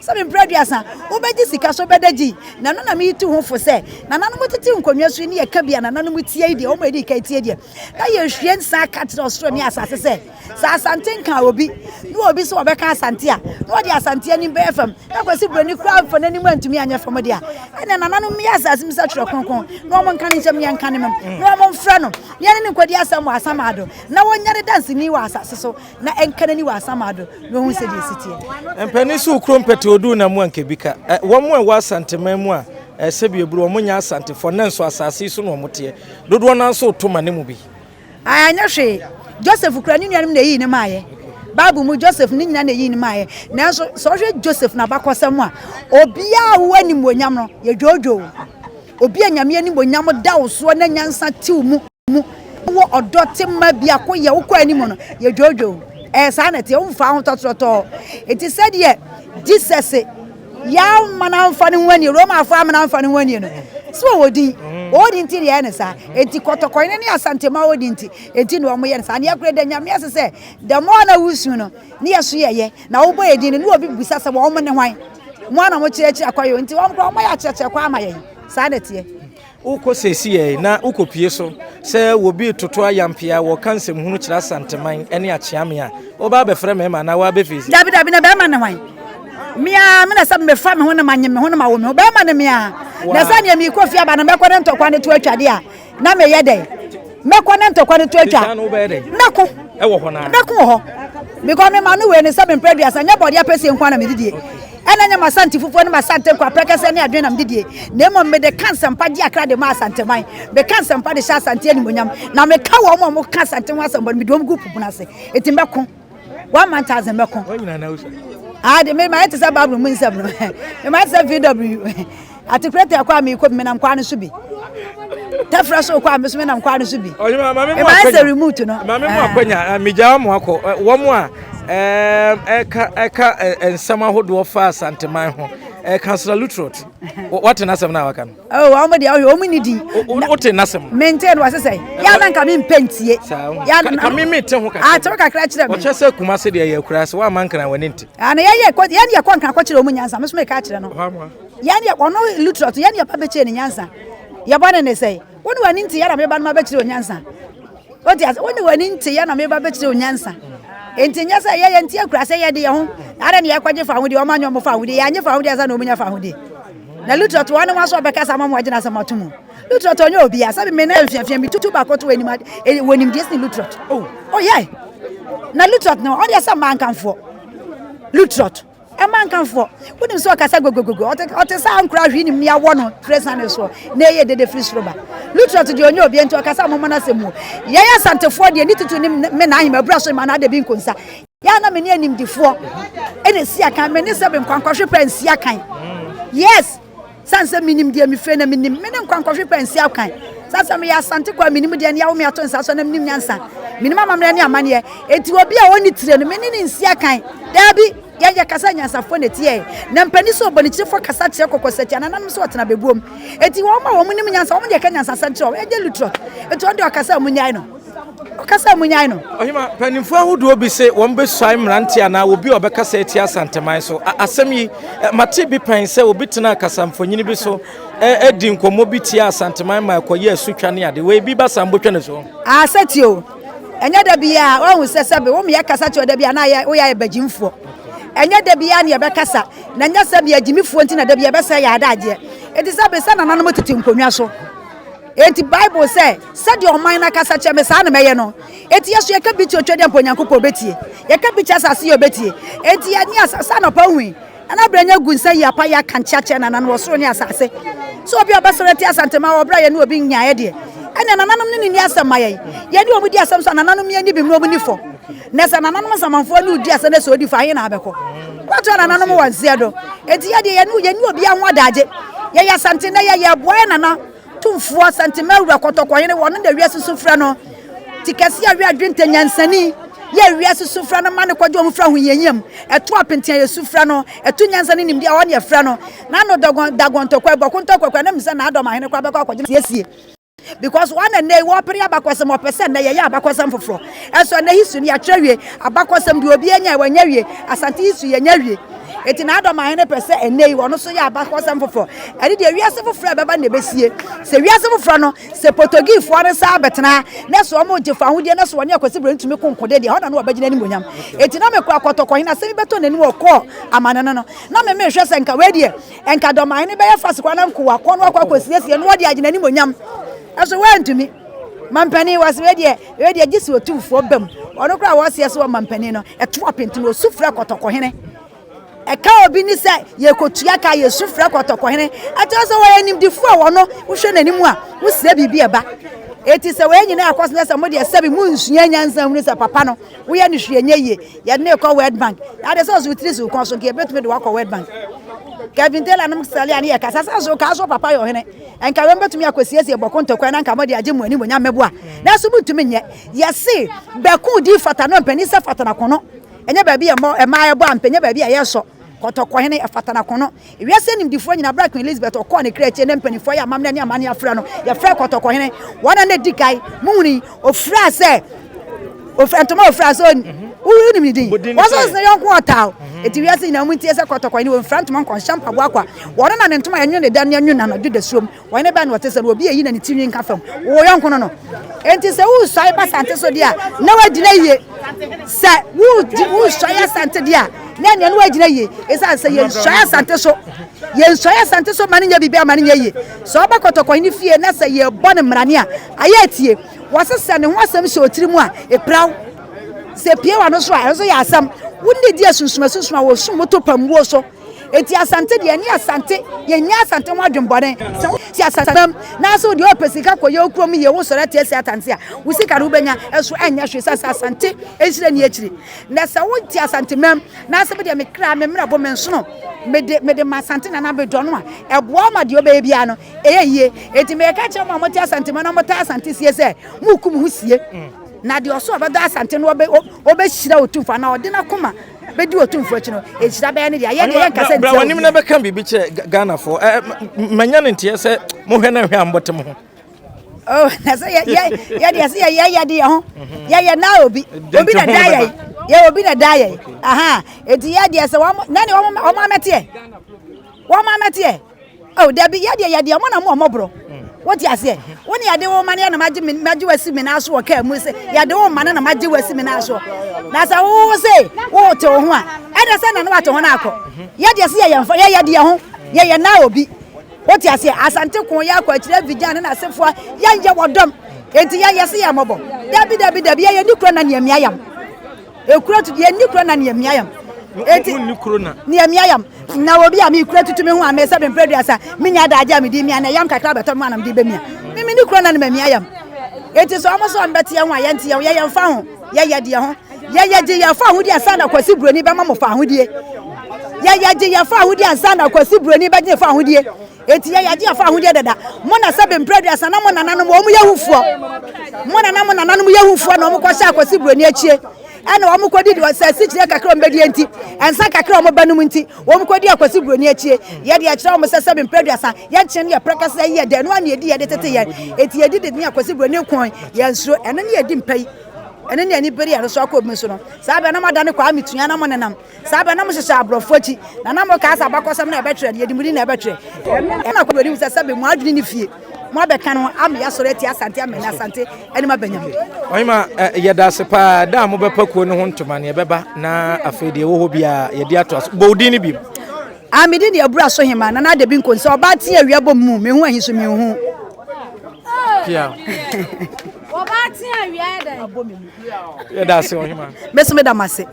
Sɛ me mprɛ 30, wobɛgye sika so wobɛda gyi. Na ɛno na meretu ho fo sɛ, nananom tete nkonnwa so yi ne yɛka bi a nananom tie yi deɛ, wɔn a ɛdi kan tie deɛ, na yɛhwie nsa aka kyerɛ ɔsoro ne asase sɛ, sɛ Asante nka obi, na obi sɛ ɔbɛka Asante a, na ɔde Asante anim bɛyɛ fam, na Kwasi Buroni koraa mfa n'anim antumi anyɛ fam deɛ a, ɛnna nananom mmea asase mu sɛ twerɛ kronkron, na wɔn nka ne nkyɛm ne yɛnka ne mem, na wɔn mfrɛ no, na yɛne no nkɔdi asɛm wɔ asamado, na wɔnyɛ ne danseni wɔ asase so. Na ɛnka n'ani wɔ asamado na ɔhu sɛdeɛ ɛsi teɛ. Mpanin so kuro mpɛtɛ oduu na mu anka bi ka. Wɔn a ɛwɔ Asanteman mu a sɛbi eburu wɔn nyɛ Asantefoɔ na nso asase yi so na wɔn teɛ. Dodoɔ no ara nso reto ma ne mu bi. Anyɛ hwee. Joseph kura ne nuanom na eyii no maeɛ. Bible mu Joseph ne nyina na eyii no maeɛ. Nanso sɛ wohwɛ Joseph n'abakɔsɛm a, obiara a wowɔ animuonyam no, yɛdwoodwoo wo. Obi a Nyame animuonyam da wo soɔ na nyansa te wo mu. mu wɔ ɔdɔ tema biako yɛ wokɔ anim no yɛ dwoodwoo ɛyɛ saa na ɛteɛ womfa ho tɔtorɔtɔɔ enti sɛdeɛ Jesus yɛama no amfa ne ho anie Romafoɔ ama no amfa ne ho anie no sɛ wɔwɔ din wɔwɔ din nti na yɛyɛ no saa enti kɔtɔkɔhene ne Asantema wɔ din nti enti na wɔyɛ no saa na yɛkora da Nyame ase sɛ the more na wosu no ne yɛso yɛyɛ na wobɔ yɛ din no ne obi bisa sɛ wɔn ne hwan mo ana mo kyerɛkyerɛ akwa yɛ nti wɔn koraa wɔyɛ akyerɛkyerɛ kwa ama yɛn saa na ɛteɛ. Wokɔ seesei na wokɔpue so sɛ wɔbi retoto ayampea, wɔka nsɛmhunu kyerɛ Asanteman ne Akyeame a, woba abɛfrɛ mmarima anaa woabɛfeesi? Dabi, dabi, na bɛrima ne hwan? Me ara, me na sɛ mefa me ho na manye me ho na mawo me ho. Bɛrima ne me ara. Na sɛ neɛ merekɔ fie aba no, mɛkɔ ne ntɔkwa no to atwa deɛ a, na meyɛ dɛn? Mɛkɔ ne ntɔkwa no to atwa. Mɛko. Ɛwɔ hɔ naa. Mɛko wɔ hɔ. Because me ma no wei no sɛ mempɛ 30, nyɛ bɔdeɛ apɛsie nko ara na medidie. Ɛna nyɛ m'Asante fufuo ne m'Asante nkwa prɛkɛsɛ ne adwene na mede die, na mmom mede ka nsɛmpa gye akra de ma Asanteman, meka nsɛmpa de hyɛ Asante animuonyam, na meka wɔn a wɔka Asante ho asɛm bɔne, mede wɔn gu po pono ase. Enti mɛko. 1000 mɛko. Ah, de me ma ɛte sɛ Bible mu nsɛm no. Me ma ɛte sɛ VW. Atekurete akɔ a mekɔ bi menam kwan no so bi. Tɛfrɛ so kɔ a me so menam kwan no so bi. Ɛma ayɛ sɛ remote no. Maame mu akwanya megya wɔn akɔ wɔn a ɛka ɛka nsɛm ahodoɔ fa Asanteman ho. Councillor Lutrot, wate n'asɛm no a waka no? Oh, wɔn deɛ ɔhwɛ wɔn ni di. Wote n'asɛm? Mente no wɔse sɛ yɛ na nka mempɛ ntie. Ka me mente ho kakra. Ate ho kakra kyerɛ me. Ɔkyerɛ sɛ Kumase deɛ yɛ akura sɛ woamma nkran w'ani nte. Ana yɛyɛ yɛn yɛ kɔ nkran kɔkyerɛ wɔn nyansa me so meka kyerɛ no. Yɛn deɛ ɔno Luther to yɛn deɛ ba bɛkyerɛ ne nyansa. Yɛbɔ ne ne sɛ wo ne w'ani nte yɛ na meba no ma bɛkyerɛ onyansa. Wote ase wo ne w'ani nte yɛ na meba bɛkyerɛ onyansa. Enti nyɛ sɛ yɛyɛ nti akura sɛ yɛde yɛ ho ara ne yɛkɔgye fa ahodeɛ ɔma nyɛ ɔmo fa ahodeɛ yɛanye fa ahodeɛ ansa na ɔmo nya fa ahodeɛ. Na Luther to ɔne wɔn so ɔbɛkasa ama mo agyina asɛm ato mu. Luther to ɔnyɛ obi a sɛbi me na mfiafia mi tutu baako to anim wɔ nimdeɛ sene Luther. Oh, oh yeah. Na Luther no ɔdeɛ sɛ mmaa nkamfoɔ. Luther Ɛma nkamfoɔ. Wonim sɛ ɔkasa gogogogo. Ɔte ɔte sɛ ankora hwee nim nea wɔ no firi asiane soɔ na ɛyɛ dede firi soro ba. Lutrot deɛ ɔnyɛ obi nti ɔkasa a momma no asɛm mu. Yɛn Asantefoɔ deɛ ne tutu ne me na ahema abura so ma no ada bi nkonsa. Yɛ a na me ne animdifoɔ ɛna ɛsi akan. Me ne sɛbe nkwankɔhwe pɛ nsi akan. Yes! Sane sɛ menim deɛ mefire na menim me ne nkwankɔhwe pɛ nsi akan. Sane sɛ meyɛ Asante kwa menim deɛ ne awo me ato nsa so na menim nyansa. Menim amammerɛ ne amanneɛ. Enti obi a ɔnni tire no me ne no nsi akan. Daabi, yɛn yɛkasa anyansafoɔ na ɛtie yɛn. Na mpanin sɛ ɔbɔnekyirifoɔ kasa kyerɛ kɔkɔsakyi, anananom sɛ ɔtena bɛbuom. Enti wɔn a wɔn nim nyansa, wɔn deɛ ɛka nyansasɛm kyerɛ wɔn. Ɛnyɛ Lutrot. Enti wɔn deɛ ɔkasa a monyae no. Ɔkasa a monyae no. Ɔhema, mpanimfoɔ ahodoɔ bi se wɔbɛsuae mmeranteɛ anaa obi a ɔbɛkasa atia Asanteman so. Asɛm yi, mate bi pɛn sɛ obi tenaa kasamfonin bi so di nkɔmmɔ bi tiaa Asanteman ma ɛkɔyɛɛ asutwa ne ade. Wei bi ba saa mbotwa ne so? Ah, sɛ tie o. Ɛnyɛ da biara, woahu sɛ sɛbe wo mmea kasa kyerɛ wo da biara na ayɛ woyɛ ayɛ bagyimfoɔ. Ɛnyɛ da biara na yɛbɛkasa, na ɛnyɛ sɛbe agyimifoɔ nti na da biara yɛbɛsɛe yɛn adagyeɛ. Enti sɛbe sɛ nananom tete nkonnwa so. Enti Bible sɛ, Sɛdeɛ ɔman no akasa kyerɛ me, saa na mɛyɛ no. Enti yɛ so yɛka bi kyerɛ Otwadeɛ mpo Onyankopɔn ɔbɛtie. Yɛka bi kyerɛ asase yɛ ɔbɛtie. Enti yɛne asase anɔpa hui. Nana Branya gu nsa yi apa yɛ aka nkyea kyerɛ nananom wɔ soro ne asase. Sɛ obi a ɔbɛsɔre atia Asantema wɔ berɛ a yɛne obi nyaeɛ deɛ, ɛnneɛ nananom ne no nni asɛm ma yɛn. Yɛne wɔn di asɛm so a, nananom yɛnni bem na wɔn nni fɔ. Na sɛ nananom nsamanfoɔ ne wo di asɛm na sɛ ɔdi fɔ a, he na abɛkɔ? Wobɛtoa nananom wɔ nseɛ do. Enti yɛ deɛ yɛne yɛnni obiara ho adagye. Yɛyɛ Asante nnɛ, yɛyɛ ɛboa yɛ nana Tumfoɔ Asantema Awura Kɔtɔkɔhene, wɔno na wiase su frɛ no. Ti kɛseɛ a wia dwentɛ nyansani, yɛ wiase su frɛ no ma no kɔgye wɔn firi ahohiahia mu. Ɛto apenten a yɛsu frɛ no, ɛto nyansa ne nimdeɛ a ɔne yɛfrɛ no. N'ano dɔgɔn dagon ntɔkwa, ɛbɔko ntɔkwa na nim sɛ n'adɔm ahene koraa bɛkɔ akɔgye no siesie. Because wɔn na nnɛ yi wɔpere abakɔsɛm, wɔpɛ sɛ nnɛ yɛyɛ abakɔsɛm foforɔ. Ɛnso ɛnnɛ history no yɛatwerɛ awie, abakɔsɛm deɛ obiara nyae wɔanya awie, Asante history yɛanya awie. Enti n'adɔmahene pɛ sɛ ɛnnɛ yi ɔno nso yɛ abakɔsɛm foforɔ. Ɛno deɛ wiase foforɔ a ɛbɛba na ɛbɛsie. Sɛ wiase foforɔ no, sɛ Potogiifoɔ no san bɛtena ha, na sɛ wɔregye fawohodie, na sɛ wɔne Akwasi Broni tumi ko nkode deɛ, ɛhɔ na na wɔbɛgye n'animuonyam. Enti na mekɔ akɔtɔkɔhene, asɛm bi bɛtɔ n'anim ɔkɔɔ amane no no, na me mehwɛ sɛ nka wei deɛ, nka dɔmahene bɛyɛ fast koraa na nkoa kɔ no akɔ akɔsiesie no, wɔde agye n'animuonyam. Ɛso wɔantumi. Mampanin, wɔse wei deɛ, wei deɛ gye sɛ otumfoɔ ba mu. Ɔno koraa wɔseɛ sɛ ɔmampanin no, ɛto apenten, ɔsu frɛ kɔtɔkɔhene. Ɛka obi ne sɛ yɛkɔtua ka, yɛsu frɛ kɔtɔkɔhene. Ɛkyerɛ sɛ wɔyɛ nimdefoɔ a wɔno, wohwɛ n'anim a, wosrɛ biribi ɛba. Eti sɛ wɔyɛ nyinaa akɔ so na sɛ mo deɛ sɛbi monsua nyansa hunu sɛ papa no, woyɛ no hwee nyɛ yie. Yɛde no rekɔ World Bank. Ade sɛ ɔso tiri so kɔn so nka yɛbɛtumi de wakɔ World Bank. Kevin Taylor nom sɛle a ne yɛ kasa sɛ so kaa so papa yɛ ɔhene. Nka wei bɛtumi akɔsiesie bɔko ntɔkwa na nka mode agye mo animuonyam mmɛboa. Nanso montumi nyɛ. Yɛse bɛko di fata no mpanin sɛ fata no akono. Ɛnyɛ baabi a mmaa ɛbɔ ampa, ɛnyɛ baabi a yɛsɔ. Kɔtɔkɔhene ɛfata no akono. Wiase animdifoɔ nyinaa berɛ a Queen Elizabeth ɔkɔɔ ne kra akyire ne mpanimfoɔ yɛ amammerɛ ne amanneɛ afrɛ no, yɛfrɛ kɔtɔkɔhene. Wɔn a na ɛdi kan, mohuni, ɔfiraa sɛ ofura ntoma ofura so wonim ne din wɔsɔ sɛ yɔnko ɔtaa eti wiase nyinaa mu ntie sɛ kɔtɔkɔ ne wɔmfira ntoma nkɔnhyɛ mpaboa kwa wɔn na ne ntoma ɛnwe ne dan ne ɛnwe n'anadwo dasuom wɔn ne bɛn na wɔte sɛ no obi eyi na ne ti nwi nka fam wɔ yɔnko no no enti sɛ wosuae ba sante so deɛ a na wagyina yie sɛ wosuae asante deɛ a na ɛnea na wagyina yie ɛsiane sɛ yɛnsuae asante so yɛnsuae asante so ma no nyɛ biribi ama no nyɛ yie sɛ ɔba kɔtɔkɔ ne fie na sɛ yɛbɔ ne mmarane a ayɛ atie Wɔse sɛ ne ho asɛm hyɛ otiri mu a, epira wo. Sɛ epue w'ano so a, ɛno nso yɛ asɛm. Wo nne di asunsum asunsum a wɔsum wo to pammuo so. Enti Asante deɛ, ɛne Asante, yɛnnya Asante ho adwembɔne. Sɛ wo te Asantemam na sɛ wo deɛ wopɛ sika kɔyɛ wo kurom yie, wo sɔre atia si Atante a, wo sika no wobɛnya, ɛso ɛnyɛ hwee sane sɛ Asante nhyira nni akyiri. Na sɛ wo te Asantemam na sɛ me deɛ me kra, me mmerɛbo, me nsono, mede, mede ma Asante Nana medɔ no a, ɛboa wo ma deɛ wobɛyɛ biara no, Ɛyɛ yie. Enti mereka kyerɛ mo a mote Asante mu na motaa Asante sie sɛ, moreku mo ho sie. Na deɛ ɔso ɔbɛdɔ Asante no ɔbɛhyira Otumfoɔ anaa ɔde n'akoma bɛdi Otumfoɔ akyi no, nhyira bɛyɛ ne dea. Yɛn deɛ yɛnkasa ntia obiara. Bra w'anim na bɛka biribi kyerɛ Ghanafoɔ. Manya no nteɛ sɛ mohwɛ na nhwɛ a mobɔte mo ho. Oh, na sɛ yɛ yɛ yɛ deɛ sɛ yɛ yɛ yɛ de yɛ ho yɛ yɛ na obi obi na da yɛ yɛ obi na da yɛ aha eti yɛ deɛ sɛ wɔn na ne wɔn wɔn amɛteɛ wɔn amɛteɛ. Oh, dabi, yɛ deɛ yɛ deɛ, mo na mo ɔmɔborɔ. Wote aseɛ? Wo ne yɛde wo ma no yɛ na magye me magye wasi me nan so wɔ kaa mu sɛ yɛde wo ma no na magye wasi me nan so. Na sɛ wo se wo te wo ho a, ɛna sɛ na no wate ho no akɔ. Yɛ deɛ sɛ yɛ yɛn yɛ yɛ deɛ ho, yɛ yɛ na obi. Wote aseɛ? Asante ko yɛ akɔ akyire Abidjan ne n'asefoɔ yɛn yɛ wɔ dɔm. Enti yɛ yɛ se yɛ mɔbɔ. Dabi dabi dabi yɛ yɛ ni kuro na nea mia yam. Ekuro tutu yɛn ni kuro na nea mia yam. Eti ni kuro na. Nea mia yam. Na obi a mi kuro tutu mi ho a mi sɛ mi mpere duasa mi nya adagye a mi di mia na yam kakra bɛtɔ mi ho anam di bɛ mia. Mi mi ni kuro na ne ma mia yam. Eti sɛ ɔmo sɛ ɔmo bɛte yɛn ho a yɛn te yɛn ho yɛ yɛn fa ho yɛ yɛ deɛ ho yɛ yɛ gye yɛn fa ahodie ansa na kwasi buroni bɛma mo fa ahodie yɛ yɛ gye yɛn fa ahodie ansa na kwasi buroni bɛgye ne fa ahodie. Enti yɛn yɛagye yɛn fawohodie dada. Mo na sɛbe mprɛ aduasa na mo nananom wɔn yɛ hufoɔ. Mo na na mo nananom yɛ hufoɔ na wɔn kɔhyɛ akwasi buroni akyie. Ɛna wɔn kɔdi deɛ sɛ asikyire kakra wɔn bɛdie nti, nsa kakra wɔn bɛnom nti, wɔn kɔdi akwasi buroni akyie. Yɛ deɛ kyerɛ wɔn sɛ sɛbe mprɛ aduasa, yɛn kyeɛ no yɛ prɛkɛsɛ yi yɛ dɛ, ɛno ara na yɛdi yɛde tete yɛn. Enti yɛdi de ne akwasi buroni kɔn, yɛn suro. Ɛno ne yɛdi mpa yi. Ɛno ne ani bere yɛn so akɔ obi so no. Saa bɛ na mo adane kwaa metua na mo nenam. Saa bɛ na mo hyehyɛ aborɔfo akyi, na na mo kaa sɛ abakɔsɛm na ɛbɛtwerɛ no, yɛde mo din na ɛbɛtwerɛ. Ɛno na kɔdu anim sɛ sɛbe mo adwene ne fie, mo abɛka no ama yɛasɔre atia Asante amene Asante anim aba nyam. Ɔhema, yɛda ase paa. Da a mobɛpa kuo no ho ntoma no, yɛbɛba na afei deɛ ɛwɔ hɔ biara yɛde atoa so. Bɔ wo din no bio. Ah, me din de Abura so hema, Nana Adebi Nkonsa, ɔbaa tea awia bɔ mu, me ho ahi so me hu. Pia. Ɔbaa tea awia yɛ dɛn? Yɛda ase ɔhema. Me so meda mo ase.